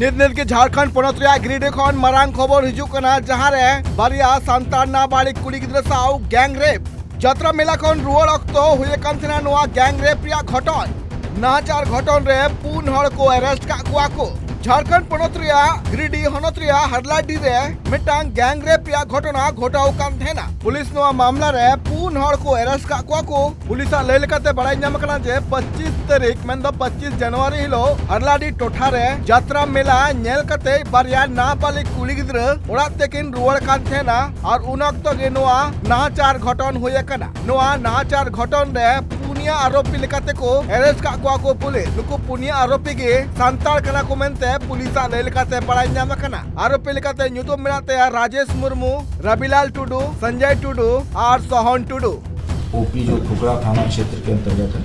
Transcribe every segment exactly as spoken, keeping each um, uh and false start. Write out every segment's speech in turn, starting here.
ᱱᱤᱛ ᱱᱤᱛ ᱜᱮ ᱡᱷᱟᱲᱠᱷᱚᱸᱰ ᱯᱚᱱᱚᱛ ᱨᱮᱭᱟᱜ ᱜᱤᱨᱤᱰᱤ ᱠᱷᱚᱱ ᱢᱟᱨᱟᱝ ᱠᱷᱚᱵᱚᱨ ᱦᱤᱡᱩᱜ ᱠᱟᱱᱟ, ᱡᱟᱦᱟᱸ ᱨᱮ ᱵᱟᱨᱭᱟ ᱥᱟᱱᱛᱟᱲ ᱱᱟᱵᱟᱞᱤᱜ ᱠᱩᱲᱤ ᱜᱤᱫᱽᱨᱟᱹ ᱥᱟᱶ ᱜᱮᱝ ᱨᱮᱯ᱾ ᱡᱟᱛᱨᱟ ᱢᱮᱞᱟ ᱠᱷᱚᱱ ᱨᱩᱣᱟᱹᱲ ᱚᱠᱛᱚ ᱦᱩᱭ ᱟᱠᱟᱱ ᱛᱟᱦᱮᱱᱟ ᱱᱚᱣᱟ ᱜᱮᱝ ᱨᱮᱯ ᱨᱮᱭᱟᱜ ᱜᱷᱚᱴᱚᱱ᱾ ᱱᱟᱦᱟᱪᱟᱨ ᱜᱷᱚᱴᱚᱱ ᱨᱮ ᱯᱩᱱ ᱦᱚᱲ ᱠᱚ ᱮᱨᱮᱥᱴ ᱠᱟᱜ ᱠᱚᱣᱟ ᱠᱚ᱾ ᱡᱷᱟᱲᱠᱷᱚᱸᱰ ᱯᱚᱱᱚᱛ ᱨᱮᱭᱟᱜ ᱜᱤᱨᱤᱰᱤ ᱦᱚᱱᱚᱛ ᱨᱮᱭᱟᱜ ᱦᱟᱨᱞᱟᱰᱤ ᱨᱮ ᱢᱤᱫᱴᱟᱝ ᱜᱮᱝ ᱨᱮᱯ ᱨᱮᱭᱟᱜ ᱜᱷᱚᱴᱚᱱᱟ ᱜᱷᱚᱴᱟᱣ ᱟᱠᱟᱱ ᱛᱟᱦᱮᱱᱟ᱾ ᱯᱩᱞᱤᱥ ᱱᱚᱣᱟ ᱢᱟᱢᱞᱟ ᱨᱮ ᱯᱩᱱ ᱦᱚᱲ ᱠᱚ ᱮᱨᱮᱥᱴ ᱠᱟᱜ ᱠᱚᱣᱟ ᱠᱚ᱾ ᱯᱩᱞᱤᱥᱟᱜ ᱞᱟᱹᱭ ᱞᱮᱠᱟᱛᱮ ᱵᱟᱲᱟᱭ ᱧᱟᱢ ᱟᱠᱟᱱᱟ ᱡᱮ ᱯᱚᱸᱪᱤᱥ ᱛᱟᱹᱨᱤᱠᱷ, ᱢᱮᱱᱫᱚ ᱯᱚᱸᱪᱤᱥ ᱡᱟᱱᱩᱣᱟᱨᱤ ᱦᱤᱞᱳᱜ ᱦᱟᱨᱞᱟᱰᱤ ᱴᱚᱴᱷᱟ ᱨᱮ ᱡᱟᱛᱨᱟ ᱢᱮᱞᱟ ᱧᱮᱞ ᱠᱟᱛᱮ ᱵᱟᱨᱭᱟ ᱱᱟᱵᱟᱞᱤᱜ ᱠᱩᱲᱤ ᱜᱤᱫᱽᱨᱟᱹ ᱚᱲᱟᱜ ᱛᱮᱠᱤᱱ ᱨᱩᱣᱟᱹᱲ ᱠᱟᱱ ᱛᱟᱦᱮᱱᱟ ᱟᱨ ᱩᱱ ᱚᱠᱛᱚ ᱜᱮ ᱱᱚᱣᱟ ᱱᱟᱦᱟᱪᱟᱨ ᱜᱷᱚᱴᱚᱱ ᱦᱩᱭ ᱟᱠᱟᱱᱟ᱾ ᱱᱚᱣᱟ ᱱᱟᱦᱟᱪᱟᱨ ᱜᱷᱚᱴᱚᱱ ᱨᱮ ᱯᱩᱱᱭᱟ ᱟᱨᱳᱯᱤ ᱞᱮᱠᱟᱛᱮ ᱠᱚ ᱮᱨᱮᱥᱴ ᱠᱟᱜ ᱠᱚᱣᱟ ᱠᱚ ᱯᱩᱞᱤᱥ᱾ ᱱᱩᱠᱩ ᱯᱩᱱᱭᱟ ᱟᱨᱳᱯᱤ ᱜᱮ ᱥᱟᱱᱛᱟᱲ ᱠᱟᱱᱟ ᱠᱚ ᱢᱮᱱᱛᱮ ᱯᱩᱞᱤᱥᱟᱜ ᱞᱟᱹᱭ ᱞᱮᱠᱟᱛᱮ ᱵᱟᱲᱟᱭ ᱧᱟᱢ ᱟᱠᱟᱱᱟ᱾ ᱟᱨᱳᱯᱤ ᱞᱮᱠᱟᱛᱮ ᱧᱩᱛᱩᱢ ᱢᱮᱱᱟᱜ ᱛᱟᱭᱟ ᱨᱟᱡᱮᱥ ᱢᱩᱨᱢᱩ, ᱨᱟᱵᱤᱞᱟᱞ ᱴᱩᱰᱩ, ᱥᱚᱧᱡᱚᱭ ᱴᱩᱰᱩ ᱟᱨ ᱥᱚᱦᱚᱱ ᱴᱩᱰᱩ᱾ ओपी जो खुखरा थाना क्षेत्र के अंतर्गत है,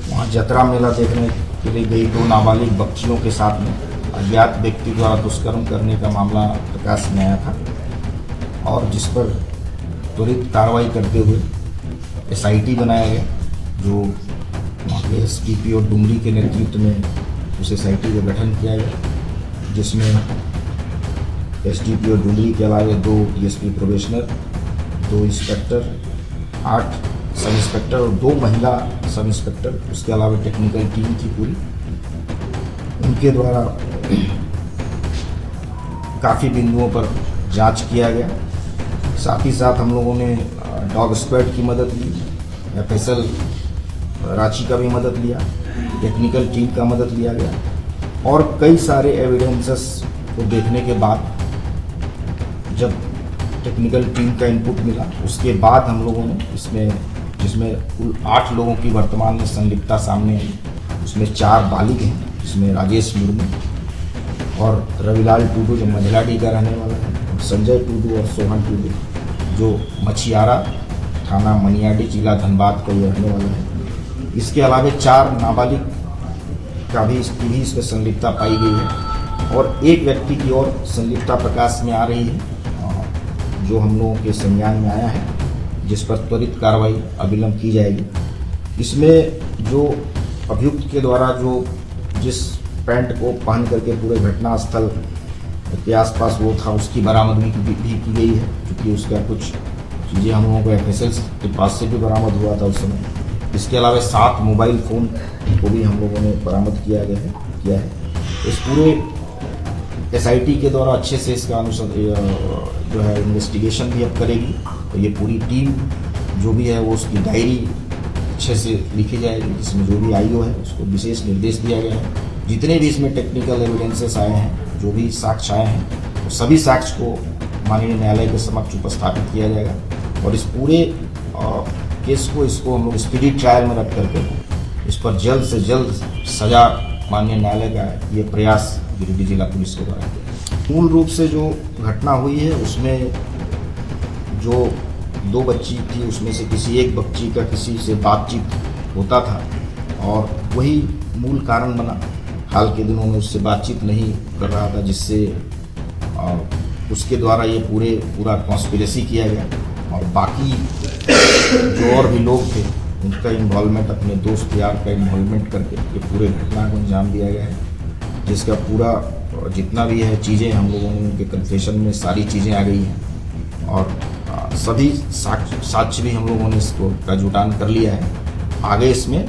वहाँ जतरा मेला देखने के लिए गई दो नाबालिग बच्चियों के साथ में अज्ञात व्यक्ति द्वारा दुष्कर्म करने का मामला प्रकाश में आया था और जिस पर त्वरित कार्रवाई करते हुए एसआईटी बनाया गया, जो वहाँ के एसडीपीओ डुमरी के नेतृत्व में उस एसआईटी का गठन किया गया, जिसमें एसडीपीओ डुमरी के अलावे दो डीएसपी प्रोबेशनर, दो इंस्पेक्टर, आठ सब इंस्पेक्टर और दो महिला सब इंस्पेक्टर, उसके अलावा टेक्निकल टीम थी पूरी। उनके द्वारा काफ़ी बिंदुओं पर जांच किया गया। साथ ही साथ हम लोगों ने डॉग स्क्वाड की मदद ली, एफएसएल रांची का भी मदद लिया, टेक्निकल टीम का मदद लिया गया और कई सारे एविडेंसेस को देखने के बाद जब टेक्निकल टीम का इनपुट मिला, उसके बाद हम लोगों ने इसमें, जिसमें कुल आठ लोगों की वर्तमान में संलिप्तता सामने आई, उसमें चार बालिग हैं, जिसमें राजेश मुर्मू और रविलाल टुडू जो मझलाडी का रहने वाला है, और संजय टुडू और सोहन टुडू जो मछियारा थाना मनियाडी जिला धनबाद का ये रहने वाला है। इसके अलावे चार नाबालिग का भी, इसकी भी इसमें संलिप्तता पाई गई है और एक व्यक्ति की और संलिप्तता प्रकाश में आ रही है, अ, जो हम लोगों के संज्ञान में आया है, जिस पर त्वरित कार्रवाई अविलंब की जाएगी। इसमें जो अभियुक्त के द्वारा जो जिस पैंट को पहन करके पूरे घटनास्थल के आसपास वो था, उसकी बरामदगी भी, भी की गई है, क्योंकि उसका कुछ चीज़ें हम लोगों को एफएसएल के पास से भी बरामद हुआ था उस समय। इसके अलावा सात मोबाइल फ़ोन को भी हम लोगों ने बरामद किया गया है किया है। इस पूरे एसआईटी के द्वारा अच्छे से इसका अनुसर जो है इन्वेस्टिगेशन भी अब करेगी। और ये पूरी टीम जो भी है वो उसकी डायरी अच्छे से लिखी जाएगी, जिसमें जो भी आईओ है उसको विशेष निर्देश दिया गया है। जितने भी इसमें टेक्निकल एविडेंसेस आए हैं, जो भी साक्ष्य आए हैं, वो सभी साक्ष्य को माननीय न्यायालय के समक्ष उपस्थापित किया जाएगा और इस पूरे केस को इसको हम लोग स्पीडी ट्रायल में रख करके इस पर जल्द से जल्द सजा माननीय न्यायालय का ये प्रयास गिरिडीह जिला पुलिस के द्वारा किया। मूल रूप से जो घटना हुई है उसमें जो दो बच्ची थी उसमें से किसी एक बच्ची का किसी से बातचीत होता था और वही मूल कारण बना। हाल के दिनों में उससे बातचीत नहीं कर रहा था, जिससे और उसके द्वारा ये पूरे पूरा कॉन्स्पिरेसी किया गया और बाकी जो और भी लोग थे उनका इन्वॉल्वमेंट, अपने दोस्त यार का इन्वॉल्वमेंट करके ये पूरे घटना को अंजाम दिया गया है, जिसका पूरा जितना भी है चीज़ें हम लोगों ने उनके कन्फेशन में सारी चीज़ें आ गई हैं और सभी साक्ष्य भी हम लोगों ने इसको का जुटान कर लिया है। आगे इसमें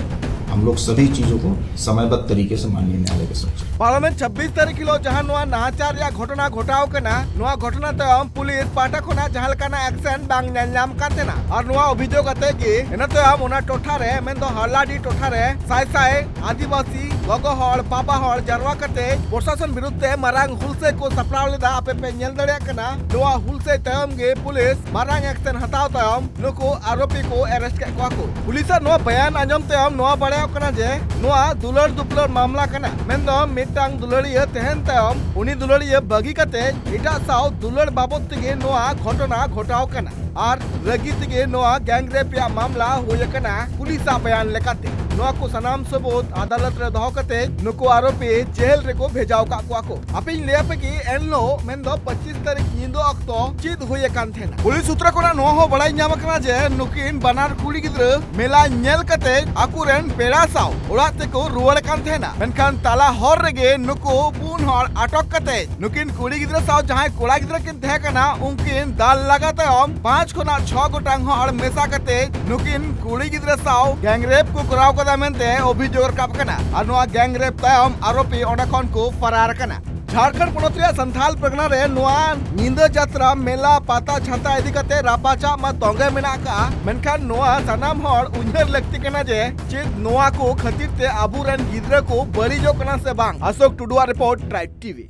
हम लोग सभी चीज़ों को समयबद्ध तरीके से माननीय न्यायालय के समक्ष। ᱯᱟᱨᱚᱢᱮᱱ ᱪᱷᱟᱵᱵᱤᱥ ᱛᱟᱹᱨᱤᱠᱷ ᱦᱤᱞᱳᱜ ᱡᱟᱦᱟᱸ ᱱᱚᱣᱟ ᱱᱟᱦᱟᱪᱟᱨ ᱨᱮᱭᱟᱜ ᱜᱷᱚᱴᱚᱱᱟ ᱜᱷᱚᱴᱟᱣ ᱠᱟᱱᱟ, ᱱᱚᱣᱟ ᱜᱷᱚᱴᱚᱱᱟ ᱛᱟᱭᱚᱢ ᱯᱩᱞᱤᱥ ᱯᱟᱦᱴᱟ ᱠᱷᱚᱱᱟᱜ ᱡᱟᱦᱟᱸ ᱞᱮᱠᱟᱱᱟᱜ ᱮᱠᱥᱮᱱ ᱵᱟᱝ ᱧᱮᱞ ᱧᱟᱢ ᱠᱟᱱ ᱛᱟᱦᱮᱱᱟ᱾ ᱟᱨ ᱱᱚᱣᱟ ᱚᱵᱷᱤᱡᱳᱜᱽ ᱟᱛᱮ ᱜᱮ ᱤᱱᱟᱹ ᱛᱟᱭᱚᱢ ᱚᱱᱟ ᱴᱚᱴᱷᱟ ᱨᱮ, ᱢᱮᱱᱫᱚ ᱦᱟᱞᱟᱰᱤ ᱴᱚᱴᱷᱟ ᱨᱮ ᱥᱟᱭ ᱥᱟᱭ ᱟᱹᱫᱤᱵᱟᱹᱥᱤ ᱜᱚᱜᱚ ᱦᱚᱲ, ᱵᱟᱵᱟ ᱦᱚᱲ ᱡᱟᱨᱣᱟ ᱠᱟᱛᱮ ᱯᱨᱚᱥᱟᱥᱚᱱ ᱵᱤᱨᱩᱫᱷ ᱛᱮ ᱢᱟᱨᱟᱝ ᱦᱩᱞᱥᱟᱹᱭ ᱠᱚ ᱥᱟᱯᱲᱟᱣ ᱞᱮᱫᱟ᱾ ᱟᱯᱮ ᱯᱮ ᱧᱮᱞ ᱫᱟᱲᱮᱭᱟᱜ ᱠᱟᱱᱟ, ᱱᱚᱣᱟ ᱦᱩᱞᱥᱟᱹᱭ ᱛᱟᱭᱚᱢ ᱜᱮ ᱯᱩᱞᱤᱥ ᱢᱟᱨᱟᱝ ᱮᱠᱥᱮᱱ ᱦᱟᱛᱟᱣ ᱛᱟᱭᱚᱢ ᱱᱩᱠᱩ ᱟᱨᱳᱯᱤ ᱠᱚ ᱮᱨᱮᱥᱴ ᱠᱮᱫ ᱠᱚᱣᱟ ᱠᱚ᱾ ᱯᱩᱞᱤᱥᱟᱜ ᱱᱚᱣᱟ ᱵᱟᱭᱟᱱ ᱟᱸᱡᱚᱢ ᱛᱟᱭᱚᱢ ᱱᱚᱣᱟ ᱵᱟᱲᱟᱭᱚᱜ ᱠᱟᱱᱟ ᱡᱮ ᱱᱚᱣᱟ ᱫᱩᱞᱟᱹᱲ ᱫᱩᱯᱞᱟᱹᱲ ᱢᱟᱢᱞᱟ ᱠᱟᱱᱟ, ᱢᱮᱱᱫᱚ ᱢᱤᱫᱴᱟᱝ ᱫᱩᱞᱟᱹᱲᱤᱭᱟᱹ ᱛᱟᱦᱮᱱ ᱛᱟᱭᱚᱢ ᱩᱱᱤ ᱫᱩᱞᱟᱹᱲᱤᱭᱟᱹ ᱵᱟᱹᱜᱤ ᱠᱟᱛᱮ ᱮᱴᱟᱜ ᱥᱟᱶ ᱫᱩᱞᱟᱹᱲ ᱵᱟᱵᱚᱫ ᱛᱮᱜᱮ ᱱᱚᱣᱟ ᱜᱷᱚᱴᱚᱱᱟ ᱜᱷᱚᱴᱟᱣ ᱠᱟᱱᱟ ᱟᱨ ᱨᱟᱹᱜᱤ ᱛᱮᱜᱮ ᱱᱚᱣᱟ ᱜᱮᱝ ᱨᱮᱯ ᱨᱮᱭᱟᱜ ᱢᱟᱢᱞᱟ ᱦᱩᱭ ᱟᱠᱟᱱᱟ ᱯᱩᱞᱤᱥᱟᱜ ᱵᱟᱭᱟᱱ ᱞᱮᱠᱟᱛᱮ᱾ ᱱᱚᱣᱟ ᱠᱚ ᱥᱟᱱᱟᱢ ᱥᱟᱹᱵᱩᱫ ᱟᱫᱟᱞᱚᱛ ᱨᱮ ᱫᱚᱦᱚ ᱠᱟᱛᱮ ᱱᱩᱠᱩ ᱟᱨᱳᱯᱤ ᱡᱮᱞ ᱨᱮᱠᱚ ᱵᱷᱮᱡᱟᱣ ᱠᱟᱜ ᱠᱚᱣᱟ ᱠᱚ᱾ ᱟᱯᱮᱧ ᱞᱟᱹᱭ ᱟᱯᱮ ᱠᱤ ᱮᱱᱦᱤᱞᱳᱜ ᱢᱮᱱᱫᱚ ᱯᱚᱸᱪᱤᱥ ᱛᱟᱹᱨᱤᱠᱷ ᱧᱤᱫᱟᱹ ᱚᱠᱛᱚ ᱪᱮᱫ ᱦᱩᱭ ᱟᱠᱟᱱ ᱛᱟᱦᱮᱱᱟ᱾ ᱯᱩᱞᱤᱥ ᱥᱩᱛᱨᱚ ᱠᱷᱚᱱᱟᱜ ᱱᱚᱣᱟ ᱦᱚᱸ ᱵᱟᱲᱟᱭ ᱧᱟᱢ ᱟᱠᱟᱱᱟ ᱡᱮ ᱱᱩᱠᱤᱱ ᱵᱟᱱᱟᱨ ᱠᱩᱲᱤ ᱜᱤᱫᱽᱨᱟᱹ ᱢᱮᱞᱟ ᱧᱮᱞ ᱠᱟᱛᱮ ᱟᱠᱚᱨᱮᱱ ᱯᱮᱲᱟ ᱥᱟᱶ ᱚᱲᱟᱜ ᱛᱮᱠᱚ ᱨᱩᱣᱟᱹᱲ ᱠᱟᱱ ᱛᱟᱦᱮᱱᱟ᱾ ᱢᱮᱱᱠᱷᱟᱱ ᱛᱟᱞᱟ ᱦᱚᱨ ᱨᱮᱜᱮ ᱱᱩᱠᱩ ᱯᱩᱱ ᱦᱚᱲ ᱟᱴᱚᱠ ᱠᱟᱛᱮ ᱱᱩᱠᱤᱱ ᱠᱩᱲᱤ ᱜᱤᱫᱽᱨᱟᱹ ᱥᱟᱶ ᱡᱟᱦᱟᱸᱭ ᱠᱚᱲᱟ ᱜᱤᱫᱽᱨᱟᱹ ᱠᱤᱱ ᱛᱟᱦᱮᱸ ᱠᱟᱱᱟ, ᱩᱱᱠᱤᱱ ᱫᱟᱞ ᱞᱟᱜᱟ ᱛᱟᱭᱚᱢ ᱯᱟᱸᱪ ᱠᱷᱚᱱᱟᱜ ᱪᱷᱚ ᱜᱚᱴᱟᱝ ᱦᱚᱲ ᱢᱮᱥᱟ ᱠᱟᱛᱮ ᱱᱩᱠᱤᱱ ᱠᱩᱲᱤ ᱜᱤᱫᱽᱨᱟᱹ ᱥᱟᱶ gang rape ᱠᱚ ᱠᱚᱨᱟᱣ ᱠᱟᱫᱟ ᱢᱮᱱᱛᱮ ᱚᱵᱷᱤᱡᱳᱜᱽ ᱨᱟᱠᱟᱵ ᱠᱟᱱᱟ᱾ ᱟᱨ ᱱᱚᱣᱟ gang rape ᱛᱟᱭᱚᱢ ᱟᱨᱳᱯᱤ ᱚᱸᱰᱮ ᱠᱷᱚᱱ ᱠᱚ ᱯᱷᱟᱨᱟᱨ ᱠᱟᱱᱟ᱾ ᱡᱷᱟᱲᱠᱷᱚᱸᱰ ᱯᱚᱱᱚᱛ ᱨᱮᱭᱟᱜ ᱥᱟᱱᱛᱷᱟᱞ ᱯᱟᱨᱜᱟᱱᱟ ᱨᱮ ᱱᱚᱣᱟ ᱧᱤᱫᱟᱹ ᱡᱟᱛᱨᱟ, ᱢᱮᱞᱟ, ᱯᱟᱛᱟ, ᱪᱷᱟᱛᱟ ᱤᱫᱤ ᱠᱟᱛᱮ ᱨᱟᱯᱟᱪᱟᱜ ᱢᱟ ᱛᱚᱸᱜᱮ ᱢᱮᱱᱟᱜ ᱟᱠᱟᱫᱼᱟ, ᱢᱮᱱᱠᱷᱟᱱ ᱱᱚᱣᱟ ᱥᱟᱱᱟᱢ ᱦᱚᱲ ᱩᱭᱦᱟᱹᱨ ᱞᱟᱹᱠᱛᱤ ᱠᱟᱱᱟ ᱡᱮ ᱪᱮᱫ ᱱᱚᱣᱟ ᱠᱚ ᱠᱷᱟᱹᱛᱤᱨ ᱛᱮ ᱟᱵᱚᱨᱮᱱ ᱜᱤᱫᱽᱨᱟᱹ ᱠᱚ ᱵᱟᱹᱲᱤᱡᱚᱜ ᱠᱟᱱᱟ ᱥᱮ ᱵᱟᱝ᱾ Ashok ᱴᱩᱰᱩᱣᱟᱜ report, Tribe TV᱾